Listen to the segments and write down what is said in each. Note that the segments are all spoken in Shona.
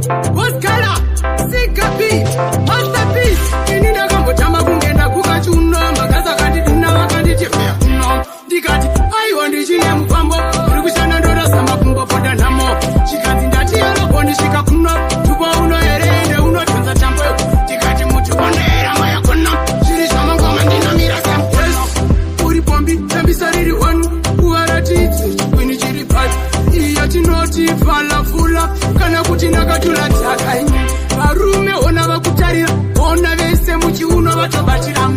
Boskala, Sikapi, Masterpiece. Ini ndakambotamba kunge ndaguka chiuno, magaza akandidina, vakanditi feya kuno. Ndikati aiwa, ndichine mufambo uri kushanda, ndorasa makumbo ponda nhamo. Chikanzi ndati yarobho, ndisvika kuno tupo uno here, ende unotonza tambo. Ndikati muti ondera maya kuno, zviri zvamangoma, ndinomira semukono. Uri pombi, tambisa riri one, uvaratidze chikwini chiri pati iya tinoti falafula kana kuti nakatula dhaka. Varume ona vakutarira, ona vese muchiuno vatobatira,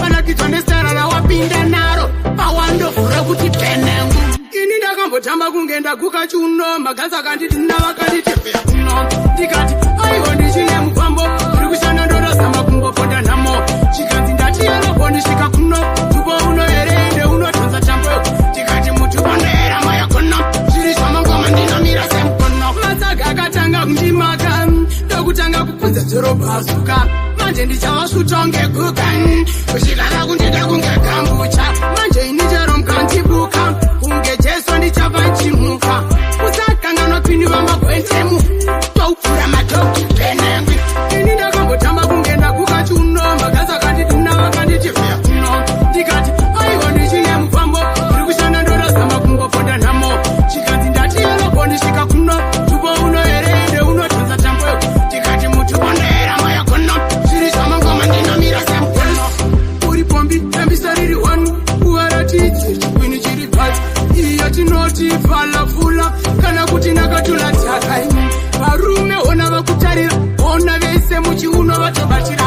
vanakidzwa nesara rawapinda naro pawandovhura kuti penengu. Ini ndakambotamba kunge ndaguka chiuno, maganza akandidina, vakanditi feya kuno. Ndikati aiwa, ndichine mufambo uri kushanda, ndorasa makumbo ponda nhamo. Chikanzi ndati yarobho, ndisvika kuno tupo uno here, ende unotonza tambo. Ndikati muti ondera maya kuno, zviri zvamangoma, ndinomira semukono. Matsaga akatanga kundimaka, ndokutanga kupunza dzoro bhazuka. Manje ndichavasvuta kunge guka, kusvika vakundida kunge kambucha. Manje ini chero mukandibuka kunge Jesu, ndichabva nchimuka. Usakanganwa kwini vamagwentemu, toupfura madhoki penengwi. Ini ndakambotamba kunge ndaguka chiuno, magaza akandidina, vakanditi feya kuno. Ndikati aiwa, ndichine mufambo uri kushanda, ndorasa makumbo ponda nhamo. Chikanzi ndati yarobho, ndisvika kuno tupo uno here, ende unotonza tambo. Ndikati muti ondera maya kuno, zviri zvamangoma, ndinomira semukono. Uri pombi, tambisa riri one, uvaratidze chikwini chiri pati iya tinoti falafula kana kuti nakatula dhaka. Varume ona vakutarira, ona vese muchiuno vatobatira.